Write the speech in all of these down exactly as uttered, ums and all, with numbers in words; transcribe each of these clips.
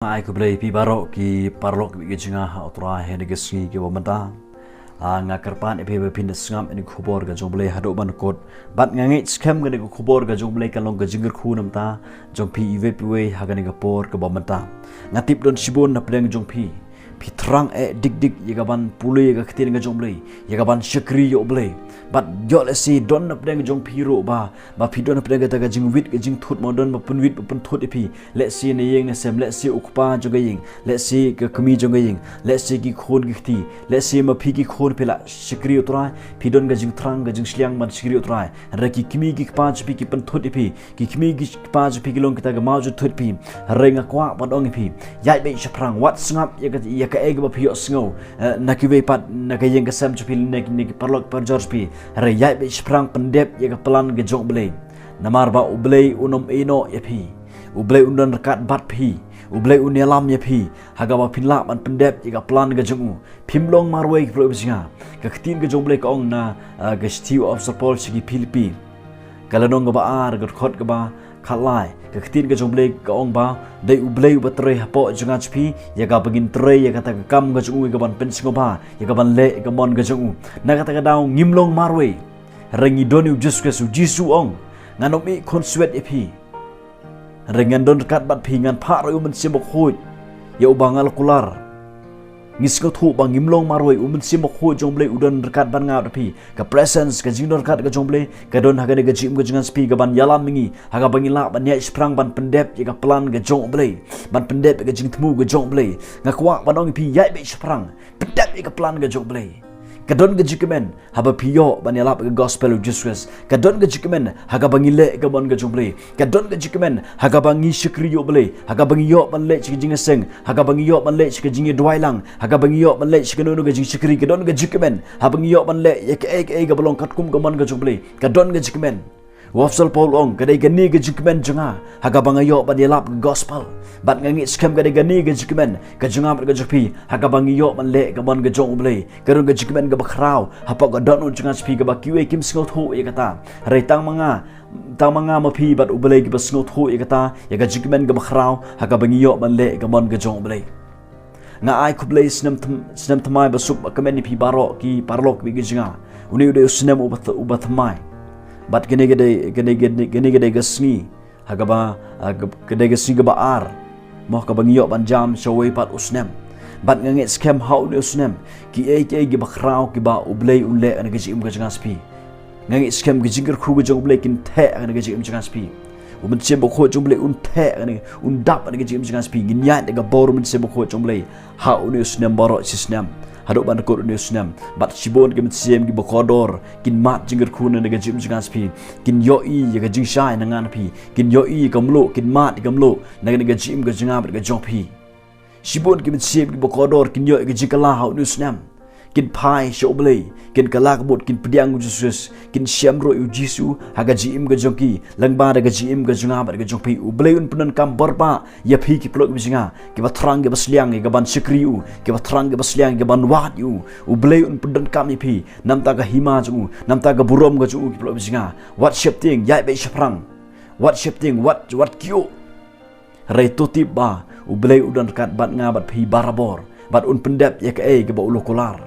Ai khublei phi baroh ki paralok ki jingïaid ha U Trai ha kane ka sngi kaba mynta. Ah, nga kyrpad ïa phi ba phin da sngap ïa kane ka khubor ka jong U Blei haduh ban kut. Bad nga ngeit skhem kane ka khubor ka jong U Blei kan long ka jingkyrkhu namar jong phi iwei pa iwei ha kane ka por kaba mynta. Nga tip don shibun na pdeng jong phi. Phi thrang eh dik dik ïa ka ban pule ïa ka ktien ka jong U Blei, ïa ka ban shakri ïa U Blei. Bad ïoh lehse don na pdeng jong phi ruh ba, ba phi don na pdeng kata ka jingwit ka jingthut, mo don ba pynwit ba pynthut ïa phi. Lehse na ïing na sem, lehse u kpa jong ka ïing, lehse ka kmie jong ka ïing, lehse ki khun ki kti, lehse ma phi ki khun phi la shakri ïa U Trai, phi don ka jingthrang ka jingshiliang ban shakri ïa U Trai. Hynrei ki kmie ki kpa jong phi ki pynthut ïa phi, ki kmie ki kpa jong phi ki long kita ki mawjynthut ïa phi. Hynrei nga kwah ban ong ïa phi, ïaid beit shaphrang, wat sngap ïa ka, ïa kaei kaba phi ïohsngew, eh, na kiwei pat na ka ïing ka sem jong phi, na ki, na ki paralok parajor jong phi. Hynrei ïaid beit shaphrang, pyndep ïa ka plan ka jong U Blei. Namar ba U Blei un ym ïehnoh ïa phi. U Blei un don ryngkat bad phi. U Blei un ïalam ïa phi ha kaba phin lah ban pyndep ïa ka plan ka jong u. Phim long marwei ki paralok ba jong nga. Ka ktien ka jong U Blei ka ong na, ah, ka shithi u Apostol Paul sha ki Philippi, ka lynnong kaba ar, ka dkhot kaba khatlai. Ka ktien ka jong U Blei ka ong ba, dei U Blei uba trei hapoh jong nga jong phi, ïa kaba ngin trei ïa kata ka kam ka jong u, ïa ka ban pynsngewbha, ïa ka ban leh ïa ka mon ka jong u. Na kata ka daw ngim long marwei. Hynrei ngi don ïa U Jisu Khrist, U Jisu u ong, ngan ym ïeh khunswet ïa phi. Hynrei ngan don ryngkat bad phi, ngan phah ruh ïa U Mynsiem Bakhuid ïa uba nga la kular. Ngi sngewthuh ba ngim long marwei, U Mynsiem Bakhuid jong U Blei u don ryngkat bad nga bad phi. Ka presence, ka jingdon ryngkat ka jong U Blei ka don ha kane ka jingim ka jong nga jong phi, ka ban ïalam ïa ngi ha kaba ngin lah ban ïaid shaphrang ban pyndep ïa ka plan ka jong U Blei, ban pyndep ïa ka jingthmu ka jong U Blei. Nga kwah ban ong ïa phi, ïaid beit shaphrang, pyndep ïa ka plan ka jong U Blei. Ka don ka jingkmen haba phi ïoh ban ïalap ïa ka gospel U Jisu Khrist. Ka don ka jingkmen ha kaba ngi leh ïa ka mon ka jong U Blei. Ka don ka jingkmen ha kaba ngi shakri ïa U Blei, ha kaba ngi ïoh ban leh sha ka jingïaseng, ha kaba ngi ïoh ban leh sha ka jingïaduwai lang, ha kaba ngi ïoh ban leh sha kano kano ka jingshakri. Ka don ka jingkmen haba ngi ïoh ban leh ïa kaei kaei kaba long katkum ka mon ka jong U Blei. Ka don ka jingkmen. U Apostol Paul u ong, ka dei kane ka jingkmen jong nga ha kaba nga ïoh ban ïalap ka gospel. Bad nga ngeit skhem ka dei kane ka jingkmen ka jong nga bad ka jong phi ha kaba ngi ïoh ban leh ka mon ka jong U Blei. Ka don ka jingkmen kaba khraw hapoh ka dohnud jong nga jong phi kaba kiwei kim sngewthuh ïa kata. Hynrei tang ma nga, tang ma nga ma phi bad U Blei kiba sngewthuh ïa kata, ïa ka jingkmen kaba khraw ha kaba ngi ïoh ban leh ka mon ka jong U Blei. Nga ai khublei snem thm-, snem thymmai ba suk ba kmen ïa phi baroh ki paralok ki jong nga. Une u dei u snem uba th-, uba thymmai. Bad kane ka dei, kane, kane, kane ka dei ka sngi ha kaba, ah, ka, ka dei ka sngi kaba ar, mo, kaba ngi ïoh ban jam sha uwei pat u snem. Bad nga ngeit skhem ha une u snem kiei kiei kiba khraw kiba U Blei un leh ha ka jingim ka jong nga jong phi. Nga ngeit skhem ka jingkyrkhu ka jong U Blei kin theh ha ka jingim jong nga jong phi. U Mynsiem Bakhuid jong U Blei un theh ha ka, un dap ha ka jingim jong nga jong phi. Ngin ïaid da ka bor U Mynsiem Bakhuid jong U Blei ha une u snem baroh shi snem haduh ban kut une u snem. Bad shibun ki mynsiem kiba kordor kin mad jingkyrkhu na ka jingim jong nga jong phi. Kin ïohi ïa ka jingshai na nga na phi. Kin ïohi ïa ka mluh, kin mad ïa ka mluh na ka jingim ka jong nga bad ka jong phi. Shibun ki mynsiem kiba kordor kin ïoh ïa ka jingkylla ha une u snem. Kin phai sha U Blei, kin kylla ka mut, kin pdiang U Jisu Khrist, kin shem ruh ïa U Jisu ha ka jingim ka jong ki lyngba da ka jingim ka jong nga bad ka jong phi. U Blei un pyndonkam bor ba ïa phi ki paralok ki jong nga, kiba thrang kiba shiliang ïa ka ban shakri ïa u, kiba thrang kiba shiliang ïa ka ban wad ïa u. U Blei un pyndonkam ïa phi namar ka hima jong u, namar ka burom ka jong u ki paralok ki jong nga. Wat sheptieng, ïaid beit shaphrang. Wat sheptieng, wat, wat kyiuh. Hynrei to tip ba U Blei u don ryngkat bad nga bad phi barabor, bad un pyndep ïa kaei kaba u la kular.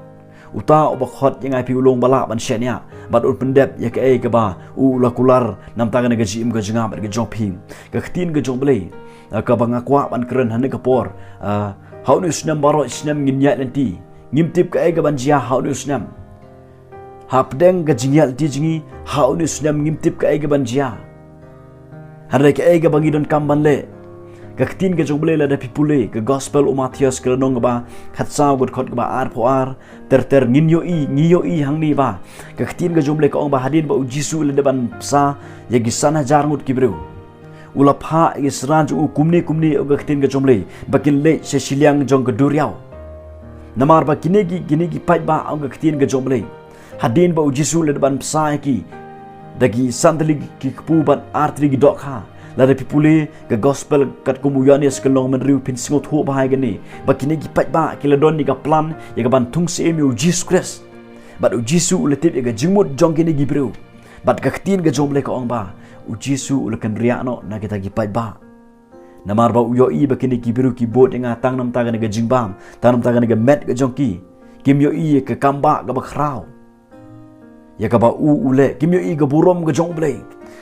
Uta uba khot ïa nga ïa phi u long ba lah ban shaniah, bad un pyndep ïa kaei kaba u la kular namar kane ka jingim ka jong nga bad ka jong phi. Ka ktien ka jong U Blei, eh, kaba nga kwah ban kren ha kane ka por, eh, ha une u snem baroh shi snem ngin ïaid lynti. Ngim tip kaei ka ban jia ha une u snem. Hapdeng ka jingïaid lynti jong ngi ha une u snem ngim tip kaei ka ban jia. Hynrei kaei kaba ngi donkam ban leh, ka ktien ka jong U Blei lada phi pule ka gospel u Mathaios ka lynnong kaba khatsaw ka dkhot kaba arphew ar, ter ter ngin ïohi, ngi ïohi hangne ba ka ktien ka jong U Blei ka ong ba hadien ba U Jisu u la dep ban bsa ïa ki san hajar ngut ki briew, u la phah ïa ki synran jong u kumne kumne, ong ka ktien ka jong U Blei, ba kin leit sha shiliang jong ka duriaw. Namar ba kine ki, kine ki paidbah, ong ka ktien ka jong U Blei, hadien ba U Jisu u la dep ban bsa ïa ki da ki san tylli ki kpu bad ar tylli ki dohkha. Lada phi pule ka gospel katkum u Ïoannis ka lynnong hynriew phin sngewthuh bha ïa kane, ba kine ki paidbah ki la don ïa ka plan ïa ka ban thung syiem ïa U Jisu Khrist. Bad U Jisu u la tip ïa ka jingmut jong kine ki briew. Bad ka ktien ka jong U Blei ka ong ba U Jisu u la kynriah noh na kita ki paidbah. Namar ba u ïohi ba kine ki briew ki bud ïa nga tang namar kane ka jingbam, tang namar kane ka met ka jong ki. Kim ïohi ïa ka kam ba kaba khraw, ïa kaba u u leh. Kim ïohi ka burom ka jong U Blei.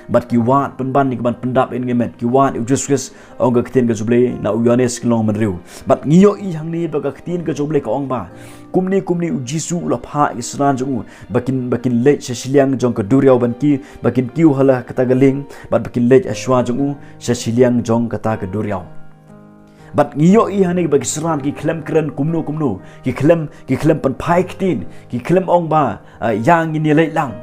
Bad ki wad pynban ïa kaban pyndap ïa kane ka met, ki wad ïa u Jisu Khrist, ong ka ktien ka jong U Blei na u Ïoannis ka lynnong hynriew. Bad ngi ïohi hangne ba ka ktien ka jong U Blei ka ong ba kumne kumne u Jisu u la phah ïa ki synran jong u ba kin, ba kin leit sha shiliang jong ka duriaw ban kiew, ba kin kiew ha la kata ka lieng, bad ba kin leit ha shuwa jong u sha shiliang jong kata ka duriaw. Bad ngi ïohi hangne ba ki synran ki khlem kren kumno kumno, ki khlem, ki khlem pynphai ktien, ki khlem ong ba, ah, ïa ngin ïa leit lang.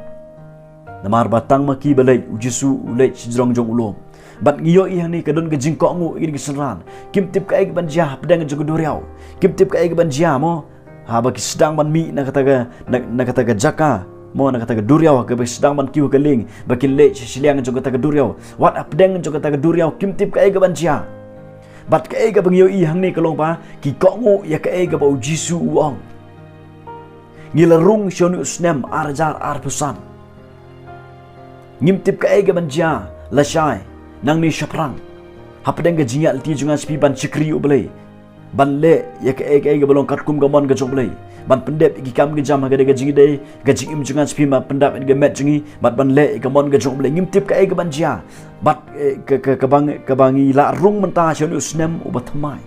Namar ba tang ma ki ba leit, u Jisu u leit shajrong jong u lum. Bad ngi ïohi hangne ka don ka jingkohnguh ïa ki synran. Kim tip kaei kaban jia hapdeng jong ka duriaw. Kim tip kaei kaban jia mo. Haba ki sdang ban mih na kata ka, na, na kata ka jaka mo, na kata ka duriaw, haba ki sdang ban kiew ha ka lieng, ba kin leit sha shiliang jong kata ka duriaw. Wat hapdeng jong kata ka duriaw kim tip kaei kaban jia. Bad kaei kaba ngi ïohi hangne ka long ba ki kohnguh ïa kaei kaba u Jisu u ong. Ngi la rung sha une u snem ar hajar arphew san. Ngim tip kaei kaban jia lashai nangne shaphrang. Hapdeng ka jingïaid lynti jong nga sha phi ban shakri U Blei, ban leh ïa kaei kaei kaba long katkum ka mon ka jong U Blei, ban pyndep ïa ki kam ki jam ha kane ka jingïadei, ka jingim jong nga sha phi, ban pyndap ïa ka met jong ngi, bad ban leh ïa ka mon ka jong U Blei. Ngim tip kaei kaban jia. Bad, eh, ka, ka, kaba ngi, kaba ngi la rung mynta sha une u snem uba thymmai.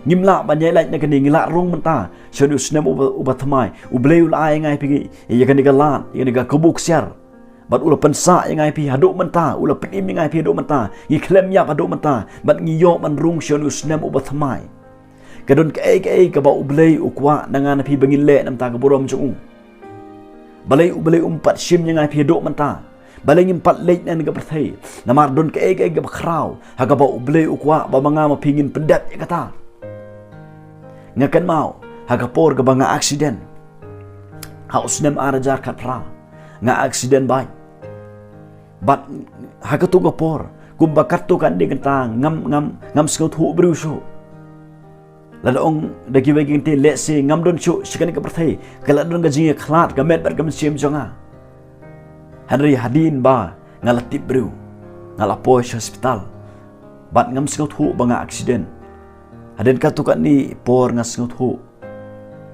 Ngim lah ban ïaid lait na kane, ngi la rung mynta sha une u snem uba, uba thymmai. U Blei u la ai ïa nga ïa phi ïa kane ka lad, ïa kane ka kabu ksiar. Bad u la pynsah ïa nga ïa phi haduh mynta, u la pynim ïa nga ïa phi haduh mynta. Ngi khlem ïap haduh mynta. Bad ngi ïoh ban rung sha une u snem uba thymmai. Ka don kaei kaei kaba U Blei u kwah na nga na phi ba ngin leh namar ka burom jong u. Balei U Blei um pat shim ïa nga ïa phi haduh mynta? Balei ngim pat leit na kane ka pyrthei? Namar don kaei kaei kaba khraw ha kaba U Blei u kwah ba ma nga ma phi ngin pyndep ïa kata. Nga kynmaw ha ka por kaba nga accident ha u snem ar hajar khatphra, nga accident bike. Bad ha katu ka por, kumba katto katne kynta, ngam, ngam, ngam sngewthuh briew shuh. Lada ong da kiwei ki kyntien, lehse ngam don shuh sha kane ka pyrthei, ka la don ka jingïakhlad ka met bad ka mynsiem jong nga. Hynrei hadien ba nga la tip briew, nga la poi sha hospital, bad ngam sngewthuh ba nga accident. Hadien katto katne por nga sngewthuh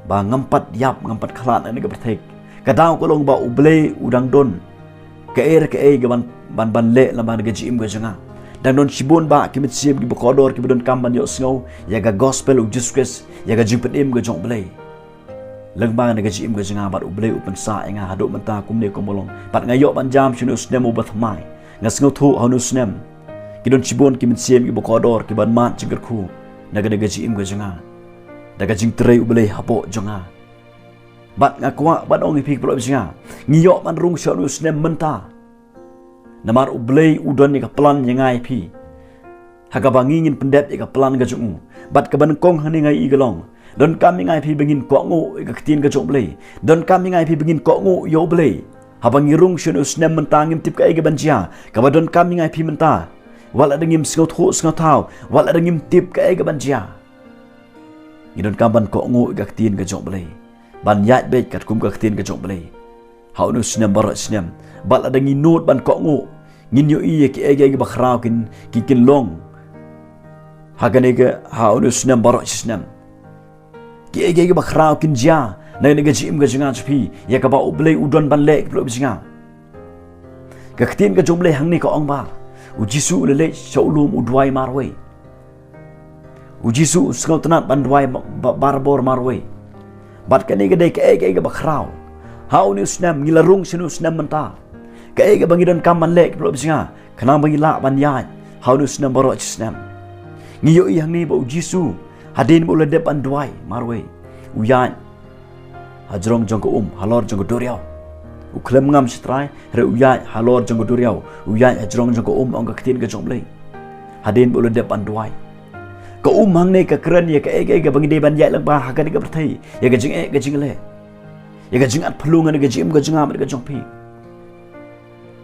ba ngam pat ïap, ngam pat khlad na kane ka pyrthei. Ka daw ka long ba U Blei u dang don kaei re kaei kaban, ban, ban leh lyngba ka jingim ka jong nga. Dang don shibun bah ki mynsiem kiba kordor kiba donkam ban ïohsngew ïa ka gospel u Jisu Khrist, ïa ka jingpynim ka jong U Blei. Lyngba na ka jingim ka jong nga bad U Blei u pynsah ïa nga haduh mynta kumne kumba long. Bad nga ïoh ban jam sha une u snem uba thymmai. Nga sngewthuh ha une u snem ki don shibun ki mynsiem kiba kordor kiban mad jingkyrkhu na ka, na ka jingim ka jong nga da ka jingtrei U Blei hapoh jong nga. Bad nga kwah ban ong ïa phi ki paralok jong nga, ngi ïoh ban rung sha une u snem mynta. Namar U Blei u don ïa ka plan ïa nga ïa phi, ha kaba ngi ngin pyndep ïa ka plan ka jong u. Bad kaba nyngkong hangne nga ïohi ka long, donkam ïa nga ïa phi ba ngin kohnguh ïa ka ktien ka jong U Blei. Donkam ïa nga ïa phi ba ngin kohnguh ïa U Blei. Haba ngi rung sha une u snem mynta ngim tip kaei kaban jia. Kaba donkam ïa nga ïa phi mynta, wat lada ngim sngewthuh sngewthaw, wat lada ngim tip kaei kaban jia, ngi donkam ban kohnguh ïa ka ktien ka jong U Blei, ban ïaid beit katkum ka ktien ka jong U Blei ha une u snem baroh snem. Bad lada ngi nud ban kohnguh, ngin ïohi ïa kiei kiei kiba khraw kin, ki, kin long ha kane ka, ha une u snem baroh snem. Kiei kiei kiba khraw kin jia na kane ka jingim ka jong nga jong phi, ïa kaba U Blei u don ban leh ki paralok jong nga. Ka ktien ka jong U Blei hangne ka ong ba u Jisu u la leit sha u lum u duwai marwei. U Jisu u sngewtynnat ban duwai ba, ba, barabor marwei. Bad kane ka dei kaei kaei kaba khraw ha une u snem, ngi la rung sha une u snem mynta. Kaei kaba ngi donkam ban leh ki paralok jong nga, khnang ba ngi lah ban ïaid ha une u snem baroh shi snem. Ngi ïohi hangne ba u Jisu, hadien ba u la dep ban duwai marwei, u ïaid hajrong jong ka um, halor jong ka duriaw. U khlem ngam sha trai, hynrei u ïaid halor jong ka duriaw, u ïaid hajrong jong ka um, ong ka ktien ka jong U Blei. Hadien ba u la dep ban duwai. Ka um hangne ka kren ïa kaei kaei kaba ngi dei ban ïaid lyngba ha kane ka pyrthei, ïa ka jingeh ka jingleh, ïa ka jingat phyllung ha kane ka jingim ka jong nga bad ka jong phi.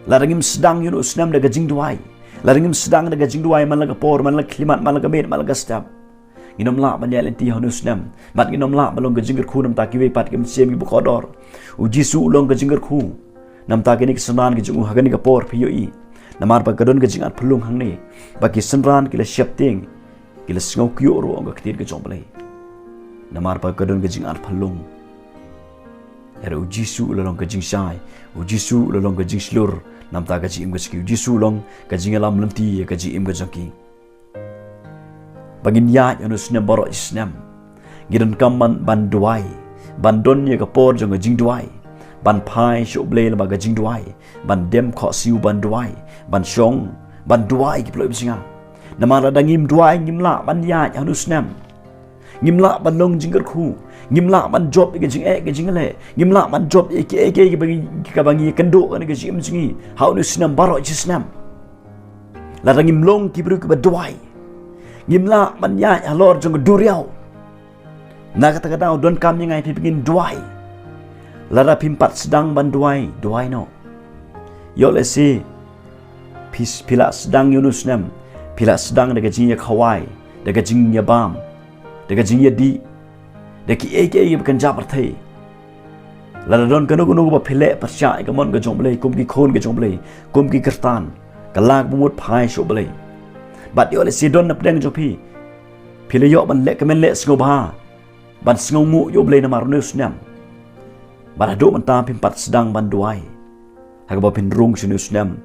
Lada ngim sdang ïa une u snem da ka jingduwai, lada ngim sdang da ka jingduwai man la ka por, man la ka khyllipmat, man la ka miet, man la ka step, ngin ym lah ban ïaid lynti ha une u snem. Bad ngin ym lah ban long ka jingkyrkhu namar kiwei pat ki mynsiem kiba kordor. U Jisu u long ka jingkyrkhu namar kine ki synran ki jong u ha kane ka por, phi ïohi. Namar ba ka don ka jingarphyllung hangne ba ki synran ki la sheptieng, ki la sngew kyiuh ruh ong ka ktien ka jong U Blei. Namar ba ka don ka jingarphyllung. Hynrei U Jisu u la long ka jingshai, U Jisu u la long ka jingshlur namar ka jingim ka jong ki, U Jisu u long ka jingïalam lynti ïa ka jingim ka jong ki. Ba ngin ïaid ha une u snem baroh shi snem, ngi donkam ban, ban duwai, ban don ïa ka por jong ka jingduwai, ban phai sha U Blei lyngba ka jingduwai, ban dem khohsiew ban duwai, ban shong ban duwai ki paralok ba jong nga. Namar lada ngim duwai ngim lah ban ïaid ha une u snem. Ngim lah ban long jingkyrkhu, ngim lah ban jop ïa ka jingeh ka jingleh, ngim lah ban jop ïa kiei kiei kiba ngi, kaba ngi ïakynduh ha kane ka jingim jong ngi ha une u snem baroh shi snem. Lada ngim long ki briew kiba duwai, ngim lah ban ïaid halor jong ka duriaw. Na kata ka daw donkam ïa nga ïa phi ba ngin duwai. Lada phim pat sdang ban duwai, duwai noh. Ïoh lehse phi, phi la sdang ïa une u snem, phi la sdang da ka jingïakhawai, da ka jingïabam, da ka jingïadih, da kiei kiei ba kynja pyrthei. Lada don kano kano ba phi leh pyrshah ïa ka mon ka jong U Blei kum ki khun ka jong U Blei, kum ki kyrtan, ka la ka bamut phai sha U Blei. Bad ïoh lehse don na pdeng jong phi, phi la ïoh ban leh kmen leh sngewbha, ban sngewnguh ïa U Blei namar une u snem. Bad haduh mynta phim pat sdang ban duwai ha kaba phin rung sha une u snem,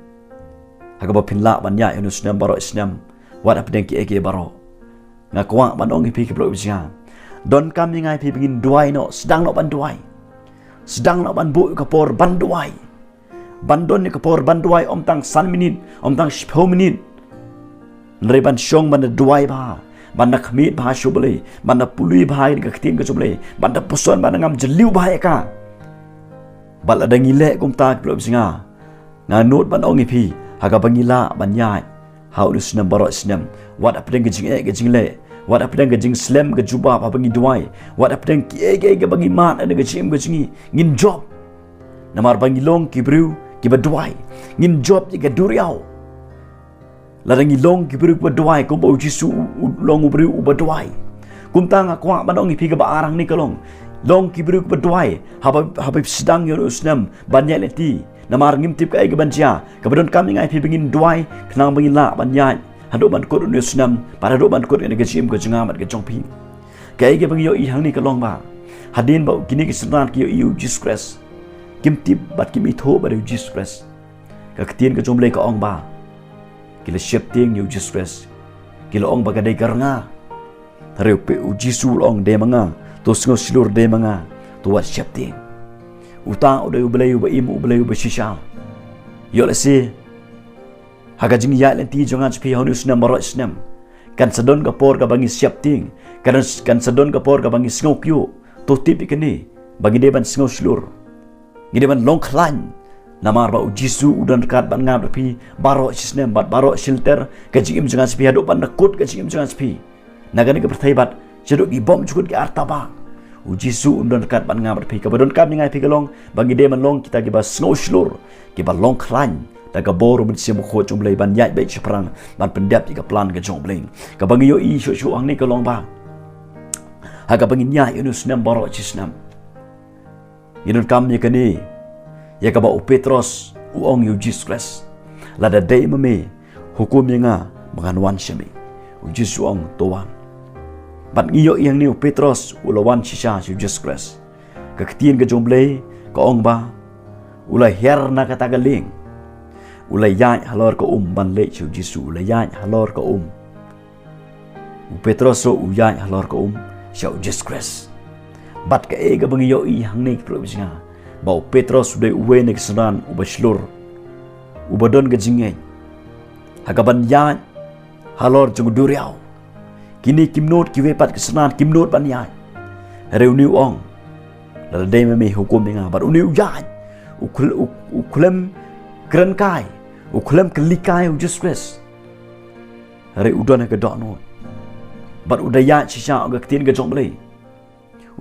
ha kaba phin lah ban ïaid ha une u snem baroh shi snem, wat hapdeng kiei kiei baroh. Nga kwah ban ong ïa phi ki paralok ba jong nga, donkam ïa nga ïa phi ba ngin duwai noh, sdang noh ban duwai. Sdang noh ban buh ïa ka por ban duwai. Ban don ïa ka por ban duwai, ym tang san minit, ym tang shiphew minit. Hynrei ban shong ban da duwai bha, ban da khmied bha sha U Blei, ban da pule bha ïa ka ktien ka jong U Blei, ban da puson, ban da ngam jylliew bha ïa ka. Bad lada ngi leh kumta ki paralok ba jong nga, nga nud ban ong ïa phi, ha kaba ngi lah ban ïaid ha une u snem baroh snem, wat hapdeng ka jingeh ka jingleh, wat hapdeng ka jingslem ka jubab haba ngi duwai, wat hapdeng kiei kiei kaba ngi mad ha ka jingim ka jong ngi, ngin jop. Namar ba ngi long ki briew kiba duwai, ngin jop ïa ka duriaw. Lada ngi long ki briew kiba duwai, kumba U Jisu u, u long u briew uba duwai. Kumta nga kwah ban ong ïa phi kaba ar hangne ka long, long ki briew kiba duwai, haba, haba sdang ïa une u snem ban ïaid lynti. Namar ngim tip kaei kaban jia, kaba donkam ïa nga ïa phi ba ngin duwai, khnang ba ngin lah ban ïaid haduh ban kut une u snem, bad haduh ban kut ïa ka jingim ka jong nga bad ka jong phi. Kaei kaba ngi ïohi hangne ka long ba hadien ba kine ki synran ki ïohi ïa U Jisu Khrist, kim tip bad kim ithuh ba dei U Jisu Khrist. Ka ktien ka jong U Blei ka ong ba ki la sheptieng ïa U Jisu Khrist, ki la ong ba ka dei ka rnga. Hynrei U Jisu u la ong, dei ma nga, to sngewshlur, dei ma nga, to wat sheptieng. Uta u dei U Blei uba im, U Blei uba shisha. Ïoh lehse ha ka jingïaid lynti jong nga jong phi ha une u snem baroh snem, kan sa don ka por kaba ngi sheptieng, kan, kan sa don ka por kaba ngi sngewkyiuh. To tip ïa kane, ba ngi dei ban sngewshlur, ngi dei ban long khlaiñ. Namar ba U Jisu u don ryngkat bad nga bad phi baroh shi snem, bad baroh shi lynter ka jingim jong nga jong phi, haduh ban da kut ka jingim jong nga jong phi. Na kane ka pyrthei bad shaduh ki bymjukut ki artaba, U Jisu un don ryngkat bad nga bad phi. Kaba donkam ïa nga ïa phi ka long ba ngi dei ban long kita kiba sngewshlur, kiba long khlaiñ da ka bor U Mynsiem Bakhuid jong U Blei, ban ïaid beit shaphrang, ban pyndep ïa ka plan ka jong U Blei. Kaba ngi ïohi shuh shuh hangne ka long ba ha kaba ngin ïaid ïa une u snem baroh shi snem, ngi donkam ïa kane, ïa kaba u Petros u ong ïa U Jisu Khrist, lada dei ma me, hukum ïa nga ba ngan wan sha me. U Jisu u ong, to wan. Bad ngi ïohi hangne u Petros u la wan shisha sha U Jisu Khrist. Ka ktien ka jong U Blei ka ong ba u la hiar na kata ka lieng, u la ïaid halor ka um ban leit sha U Jisu, u la ïaid halor ka um. U Petros ruh u ïaid halor ka um sha U Jisu Khrist. Bad kaei kaba ngi ïohi hangne ki paralok ba jong nga, ba u Petros u dei uwei na ki synran uba shlur, uba don ka jingngeit ha kaban ïaid halor jong u duriaw. Kine kim nud, kiwei pat ki synran kim nud ban ïaid. Hynrei une u ong, lada dei ma me, hukum ïa nga. Bad une u ïaid, u khl-, u, u khlem kren kai, u khlem kylli kai ïa U Jisu Khrist. Hynrei u don ha ka dohnud. Bad u da ïaid shisha, ong ka ktien ka jong U Blei.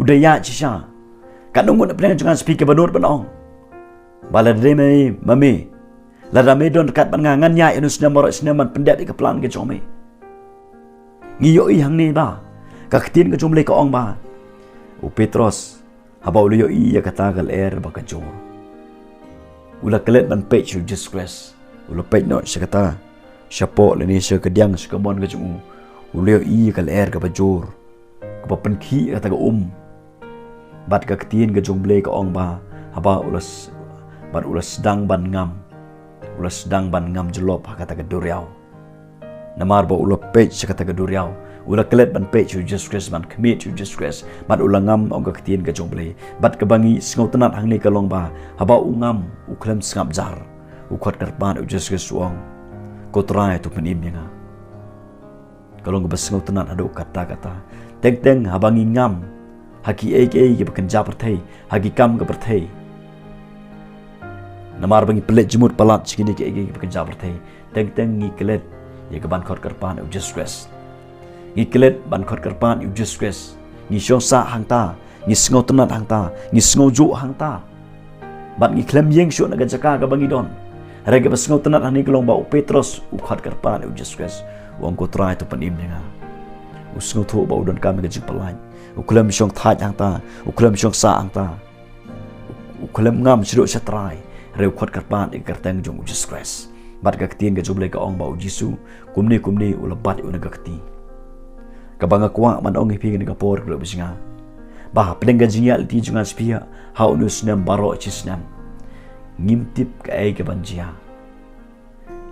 U da ïaid shisha. Katno ngut na pdeng jong nga jong phi kiba nud ban ong ba lada dei ma me, ma me, lada me don ryngkat bad nga, ngan ïaid ïa une u snem baroh snem ban pyndep ïa ka plan ka jong me. Ngi ïohi hangne ba ka ktien ka jong U Blei ka ong ba u Petros, haba u la ïohi ïa kata ka lyer ba ka jur, u la klet ban peit sha U Jisu Khrist. U la peit noh sha kata, shapoh lane sha kadiang sha kamon ka jong u, u la ïohi ka lyer kaba jur, kaba pynkhih kata ka um bad ka ktien ka jong U Blei ka ong ba, haba u la s-, bad u la sdang ban ngam, u la sdang ban ngam jyllop ha kata ka duriaw. Namar ba u la peit sha kata ka duriaw, u la klet ban peit sha u Jisu Khrist, ban khmih sha u Jisu Khrist, bad u la ngam, ong ka ktien ka jong U Blei. Bad kaba ngi sngewtynnad hangne ka long ba, haba u ngam, u khlem sngap jar, u khot kyrpad ïa u Jisu Khrist, u ong, "Ko Trai, to pynim ïa nga." Ka long kaba sngewtynnad haduh katta katta. Teng teng haba ngi ngam ha kiei kiei kiba kynja pyrthei, ha ki kam ka pyrthei, namar ba ngi pynleit jingmut palat sha kine kiei kiei kiba kynja pyrthei, teng teng ngi klet ïa ka ban khot kyrpad ïa u Jisu Khrist. Ngi klet ban khot kyrpad ïa u Jisu Khrist. Ngi shong sah hangta, ngi sngewtynnad hangta, ngi sngewjuh hangta. Bad ngi khlem ïeng shuh na ka jaka kaba ngi don. Hynrei kaba sngewtynnad hangne ka long ba u Petros u khot kyrpad ïa u Jisu Khrist, u ong, "Ko Trai, to pynim ïa nga." U sngewthuh ba u donkam ïa ka jingpyllait. U khlem shong thait hangta, u khlem shong sah hangta, u khlem ngam shaduh shatrai, hynrei u khot kyrpad ïa ka kyrteng jong u Jisu Khrist. Bad ka ktien ka jong U Blei ka ong ba u Jisu kumne kumne u la bat ïa u na ka kti. Kaba nga kwah ban ong ïa phi kane ka por, ka pyrshah ba hapdeng ka jingïaid lynti jong nga sha phi ha une u snem baroh shi snem, ngim tip kaei kaban jia.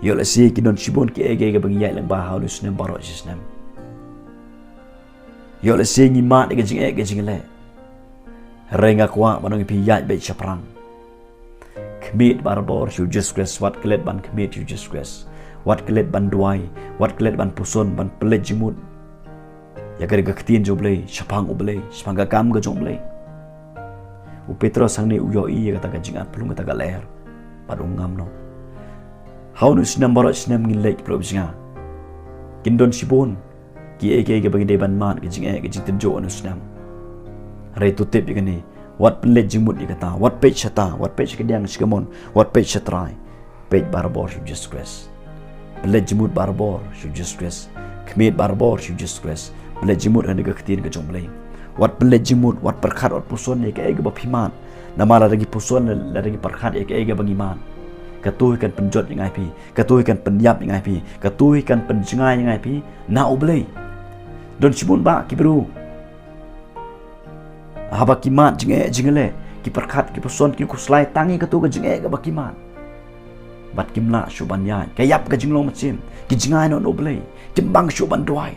Ïoh lehse kin don shibun kiei kiei kaba ngi ïaid lyngba ha une u snem baroh shi snem. Ïoh lehse ngi mad ïa ka jingeh ka jingleh. Hynrei nga kwah ban ong ïa phi, ïaid beit shaphrang. Khmih barabor sha u Jisu Khrist, wat klet ban khmih sha u Jisu Khrist. Wat klet ban duwai, wat klet ban puson, ban pynleit jingmut ïa ka ri ka ktien jong U Blei, shaphang U Blei, shaphang ka kam ka jong U Blei. U Petros hangne u ïohi ïa kata ka jingat pynlong kata ka lyer, bad u ngam noh. Ha une u snem baroh snem ngin leit, pyrshah kin don shibun kiei kiei kaba ngi dei ban mad, ka jingeh ka jingtynjuh ha une u snem. Hynrei to tip ïa kane, wat pynleit jingmut ïa kata, wat peit shata, wat peit sha kadiang sha kamon, wat peit shatrai. Peit barabor sha u Jisu Khrist. Pynleit jingmut barabor sha u Jisu Khrist. Khmih barabor sha u Jisu Khrist. Pynleit jingmut ha kane ka ktien ka jong U Blei. Wat pynleit jingmut, wat pyrkhat, wat puson ïa kaei kaba phi mad. Namar lada ngi puson, lada ngi pyrkhat ïa kaei kaba ngi mad, kato hi kan pynjot ïa ngi ïa phi, kato hi kan pynïap ïa ngi ïa phi, kato hi kan pynjngai ïa ngi ïa phi na U Blei. Don shibun bah ki briew, haba ki mad jingeh jingleh, ki pyrkhat, ki puson, ki khuslai tang ïa kato ka jingeh kaba ki mad. Bad kim lah shuh ban ïaid, ka ïap ka jinglong mynsiem, ki jngai noh na U Blei, kim bang shuh ban duwai.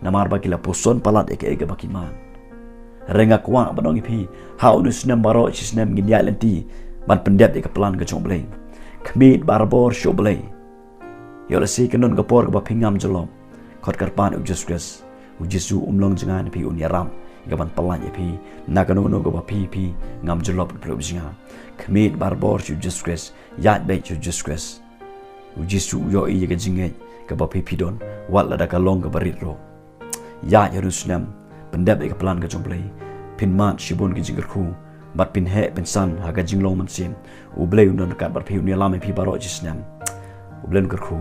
Namar ba ki la puson palat ïa kaei kaba ki mad. Hynrei nga kwah ban ong ïa phi, ha une u snem baroh shi snem ngin ïaid lynti ban pyndep ïa ka plan ka jong U Blei. Khmih barabor sha U Blei. Ïoh lehse kan don ka por kaba phi ngam jyllop. Khot kyrpad ïa u Jisu Khrist. U Jisu um long jngai na phi, un ïarap ïa ka ban pynlait ïa phi na kano kano kaba phi, phi ngam jyllop, pyrshah. Khmih barabor sha u Jisu Khrist. Ïaid beit sha u Jisu Khrist. U Jisu u ïohi ïa ka jingngeit kaba phi, phi don, wat lada ka long kaba rit ruh. Ïaid ha une u snem, pyndep ïa ka plan ka jong U Blei. Phin mad shibun ki jingkyrkhu, bad phin heh phin san ha ka jinglong mynsiem. U Blei un don ryngkat bad phi, un ïalam ïa phi baroh shi snem. U Blei un kyrkhu,